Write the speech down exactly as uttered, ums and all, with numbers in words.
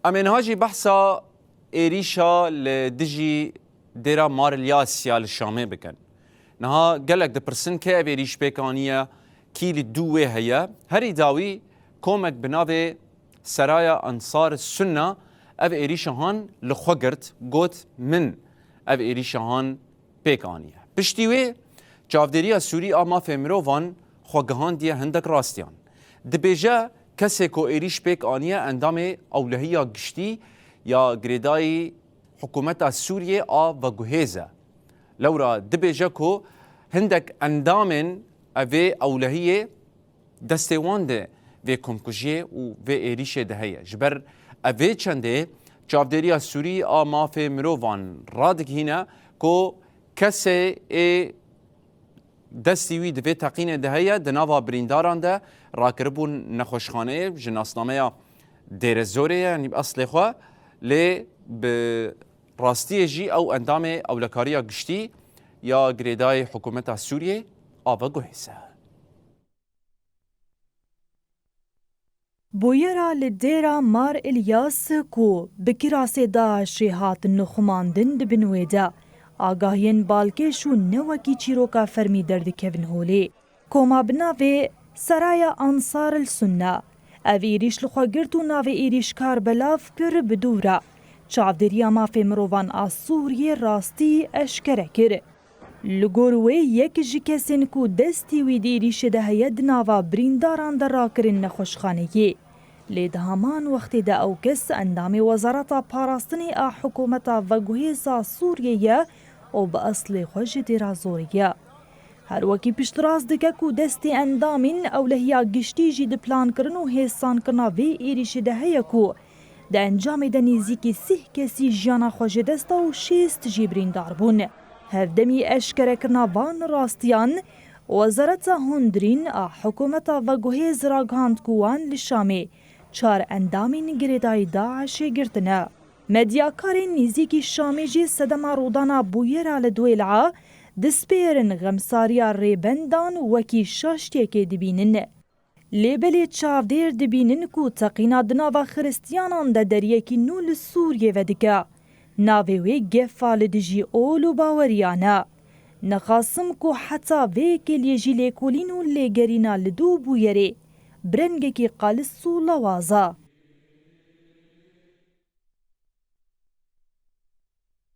Em ê niha jî behsa êrîşa li dijî dêra Mar Ilyas ya li Şamê bikin. Niha gelek dipirsin, kê ev êrîş pêk aniye, kî li dû wê heye? Herî dawî komek bi navê Seraya Ansar Sunna ev êrîşa han li xwe girt, got, min ev êrîşa han pêk aniye. Piştî wê, Çavdêriya Sûrî a Mafê Mirovan xwe gihandiye hindek rastiyan. Dibêje, kesê ku êrîş pêk aniye endamê ewlehiya giştî ya girêdayî hikûmeta Sûriyê a veguhêz e. Lewra dibêje ku hindek endamên evê ewlehiyê destê wan di vê komkujiyê û vê êrîşê de heye. Ji ber evê çendê, Çavdêriya Sûrî a Mafê Mirovan radigihîne ku kesê ê destî wî di vê teqînê de heye, di nava birîndaran de rakiribûn nexweşxaneyê, ji nasnameya Dêrezorê ye, yanî bi eslê xwe, lê bi rastiyê jî ew endamê ewlekariya giştî ya girêdayî hikûmeta Sûriyê a veguhêz e. Bûyera li dêra Mar Ilyas ku bi kirasê DAIŞê hatin nixumandin di bin wê de, agahiyên balkêş û ne wekî çîroka fermî derdikevin holê. Koma bi navê Seraya Ansar el Sunna ev êrîş li xwe girt û navê êrîşkar belav kir, bi dû re çavdêriya mafê mirovan a Sûriyê rastî eşkere kir. Li gor wê, yek ji kesên ku destî wî di êrîşê de heye, di nava birîndaran de rakirin nexweşxaneyê. Lê di heman wextê de ew kes endamê Wezareta Parastinê a hikûmeta veguhêza Sûriyê ye û bi eslê xwe ji Dêra Zorê ye. Her wekî piştrast dike ku destê endamên ewlehiya giştî jî di plankirin û hêsankirina vê êrîşê de heye ku di encamê de nêzîkî sîh kesî jiyana xwe ji dest da û şêst jî birîndar bûn. Hevdemî eşkerekirina van rastiyan, Wezareta Hundirîn a hikûmeta veguhêz ragihand ku wan li Şamê çar endamên girêdayî DAIŞê girtine. Medyakarên nêzîkî Şamê jî sedema rûdana bûyera li Duêl'a dispêrin xemsariya rêbendan wekî şaştiyekê dibînin. Lê belê çavdêr dibînin ku teqîna di nava xiristiyanan de deriyekî nû li Sûriyê vedike. Navê wê gefa li dijî ol û baweriyan e. Nexasim ku heta vê kêliyê jî lêkolîn û lêgerîna li dû bûyerê bi rengekî qalis û lawaz e.